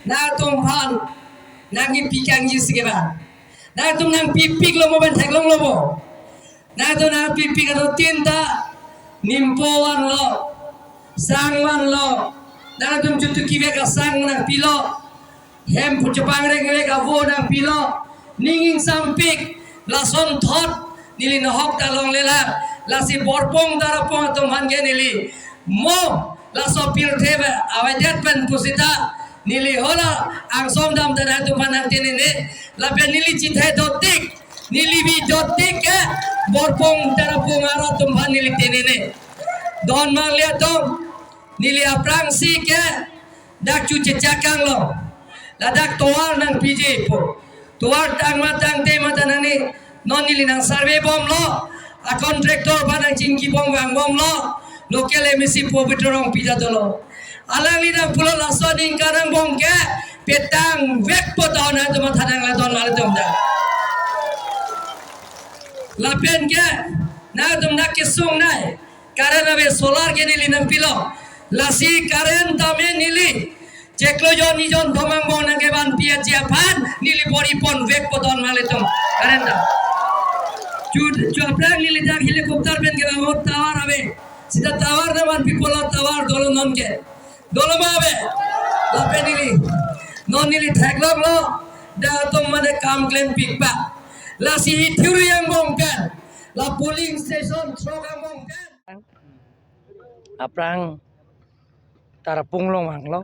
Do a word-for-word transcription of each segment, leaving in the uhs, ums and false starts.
Nangtum aphan nangkipikangji si ke ba. Nangtum nangpipiklo mo pen theklonglo mo. Nangtum nangpipik atum tin ta nimpo vanlo, sang vanlo. Nangtum chutu kivek asang nangpilo. Hem pu chepangreng vek avo nangpilo. Ning ingsampik lason thot neli nohok ta longlelang. Lasi Borpung Tarapung atum aphan ke neli mo laso pirthe ba avedet pen pusita neli hala angsong dam ta nangtum aphan nangtenene. Lapen neli chithai dotik, neli bi dotik ke Borpung Tarapung arat atum aphan neli tenene. Don mangle atum, neli aphrangsi ke dak chu chechakanglo. Ladak tovar nangpiji pu. Tovar tang ma tangte mata nani non neli nang survey bomlo. A contractor aphan nangchingki bom vangbomlo. Local M A C Pabitra Rongpi ta dolo. Alangli nangpulo laso aningkan angbong ke petang vekpo ta nangtum matha nang la don mangle atum ta. Lapen ke nangtum dak kesung nai. Current ave, solar ke neli nangpilo. Lasi current tame neli chiklo jon ni jon thom angbong nangkevanpi aji aphan neli bor-i pon vekpo don mangle atum current ta. Chu chu aphrang neli dak helicopter pen kevang ahut tovar ave. Sita tovar nangvanpipo, la tovar dolo non ke. Dolo ma ave. Lapen neli non neli theklonglo. Dak atum mane kam klempik ba. Lasi Hithiri angbong pen, la polling station throk angbong pen. Aphrang Tarapung along vanglo.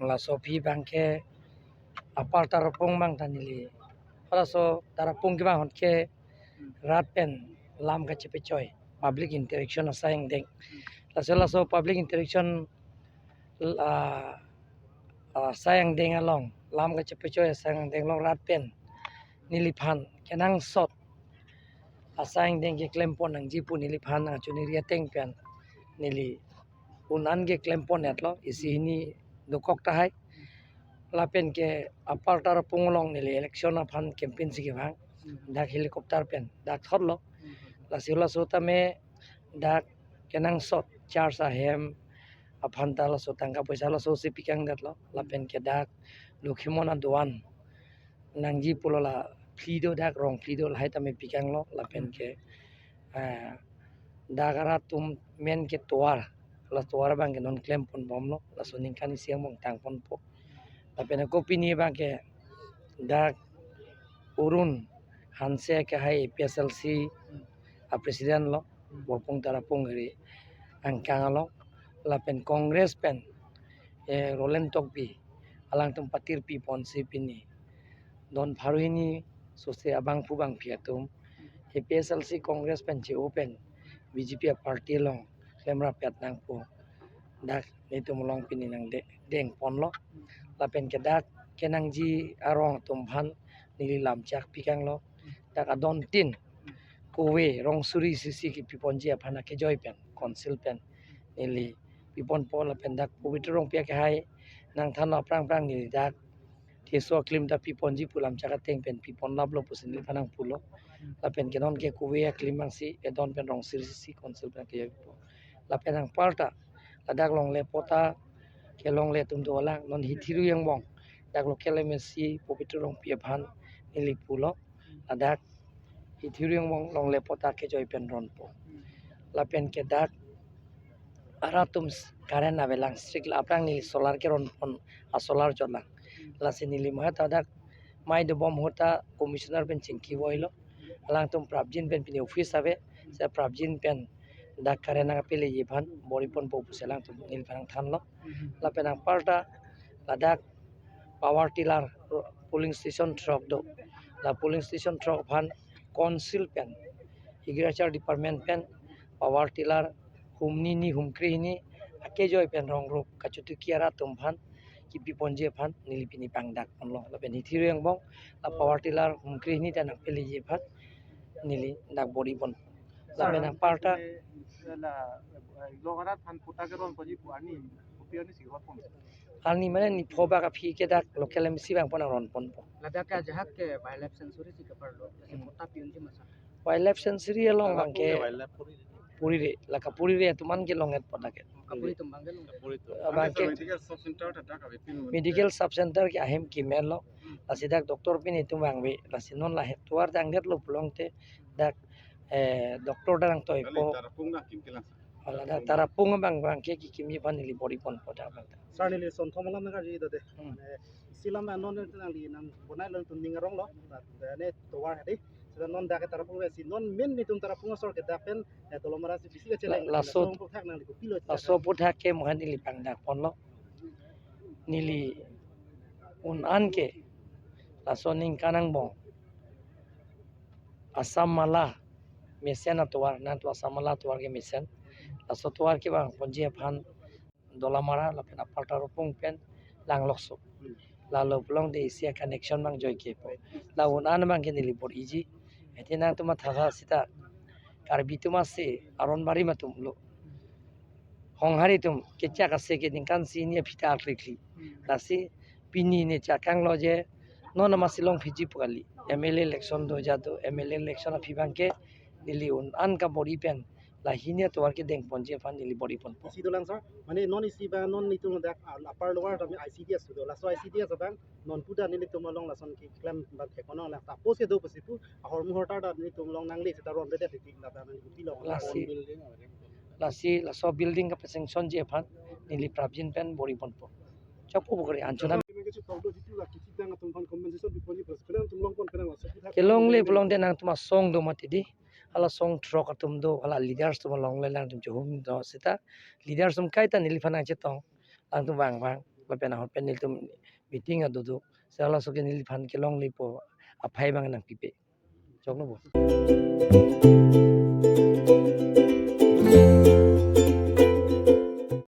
Laso aphi abang ke Upper Tarapung abang ta neli. Halaso Tarapung kevang ahut ke rat pen lam kachepechoi, public interaction asai angdeng. Laso laso public interaction, ah, asai angdeng along, lam kachepechoi asai angdeng along rat pen neliphan kenangsot asai angdeng keklempon nangji pu neliphan nangchoniri ateng pen neli un-an keklempon-etlo, isi hini dokok tahai. Lapen ke Upper Tarapung along neli election aphan campaign si kevang. Dak helicopter pen dak thotlo. Lasi laso tame dak kenangsot church ahem aphan ta laso tangka poisa laso si pikangdetlo. Lapen ke dak Lokhimon adoan nangji pulo, la phli do, dak rong phli do, lahai tame pikanglo. Lapen ke, ah, dak arat atum men ke tovar, la tovar abang ke non klemponbomlo, laso aningkan isi angbong tangponpo. Lapen ako pini abang ke dak Arun Hanse kehai A P H L C a president lo, Borpung Tarapung area angkang along, lapen Congress pen, eh, Roland Tokbi, alangtum patirpi ponsi pini don pharo hini sose abangphu bangphi atum A P H L C Congress pen che-o pen B J P a party along klemrap-et nangpo. Dak netum along pini nangde-, dengponlo. Lapen ke dak kenangji arong atum aphan neli lamchak pikanglo. Dak adon tin kove rong suri sisi kepiponji aphan akejoi pen, council pen neli piponpo. Lapen dak Pabitra Rongpi akehai nangthanlo aphrang aphrang neli dak keso aklim ta piponji pu lamchak ateng pen piponlaplo pusi neliphan nangpulo. Lapen ke non ke kove aklim angsi, adon pen rong suri sisi council pen kejoipo. Lapen anparta ladak longle patta kelongle atum dolang, non Hithiri angbong dak local M A C Pabitra Rongpi aphan neli pulo. Ladak Hithiri angbong longle patta kejoi pen ronpo. Lapen ke dak arat atum s-, current avelang, street la aphrang neli solar keronpon, a solar chotlang. Lasi neli maha ta dak mei dobom ahut ta commissioner pen chingki voilo. Alangtum prapjin pen pini office ave, seta prapjin pen dak current nangpeleji aphan bor-i ponpo pusi alangtum neliphan nangthanlo. Lapen anparta ladak power tiller polling station throk do. La polling station throk aphan council pen, agriculture department pen power tiller humni ni humkre hini akejoi pen rong rup kachotuki arat atum aphan kipiponji aphan neli pini pangdakponlo. Lapen Hithiri angbong la power tiller humkre hini ta nangpeleji aphan neli dak bor-i pon. Lapen anparta la, eh, lokarat aphan patta keronponji pu arni, kopi arni si keronpon? Arni mane nipho bak aphi ke dak local M A C abang pon nangronponpo. Ladak ke ajahak ke wildlife sanctuary si keparlo, lasi Hmm. patta pi-unji ma sir? Wildlife sanctuary along abang ke wildlife kori. Purire, la kapurire atum an ke long-et po dak ke. Kapuri atum abang ke long-et. Kapuri atum. Abang ke medical sub center ta dak avepin mun. Medical sub center ke ahem kemen lo. Lasi dak doctor pini atum vangve. Lasi non la he tovar dangdet lo pulote dak, eh, doctor dak nangtoi po. Kali Tarapung dak kim kelang. Hala dak Tarapung abang abang ke kekimji aphan neli bor-i ponpo dak abang ta. Sir, neli son thom alam nangkarju dode. Hmm. Mane isi alam non nangli nang bonai lo, netum ning arong lo. Dak ne tovar hadi. Seta non dak ke Tarapung vesi, non main netum Tarapung asor ke dak pen, eh, Dolamara si bisi kacheleng. La-, laso, laso aphuthak nangli kopilo, laso aphuthak ke mohan neli pangdak ponlo. Neli un-an ke laso ningkan angbong Assam Mala mesen atovar, nangtum Assam Mala atovar kemesen. Laso atovar kevang ponji aphan Dolamara lapen Upper Tarapung pen langlokso. Lalo pulote isi a-connection abang joike po. La un-an abang ke neli bor-iji. Ete nangtum matha sita Karbi atum ase aron barim atum lo. Honghari atum kechak ase ke ningkan isi hini aphi ta arlikli. Lasi pini ne chakang lo je non amatsi longphiji pu kali. M L A election do jadu, M L A election aphi abang ke neli un-an kabor-i pen la hini atovar kedeng ponji aphan neli bor-i ponpo. Isi dolang sir, mane non isi abang non netum dak, ah, Upper Lower tame I C D S do, laso I C D S abang non puda nelitum along lason keklem abang thekono la, suppose kedo pusi pu ahormu hortar ta netum along nangle seta ronbedet titi la abang neli kopilo. Lasi, lasi laso building kapasanction ji aphan neli prapjin pen bor-i ponpo. Chokpo bukori anchuna. Kami ke chutang do jitu la kiti tang atum aphan compensation biponji press kena atum long pon kena laso aphuthak. Kelongle pulote nangtum asong do mati di. Hala song throk atum do, hala leaders atum along le nangtum chehum do seta. Leaders atum kaita neliphan nangchetong. Nangtum vang vang. Lapen ahut pen nelitum meeting ado do. Seta laso ke neliphan kelongle po aphai abang nangpipe. Choklo bo.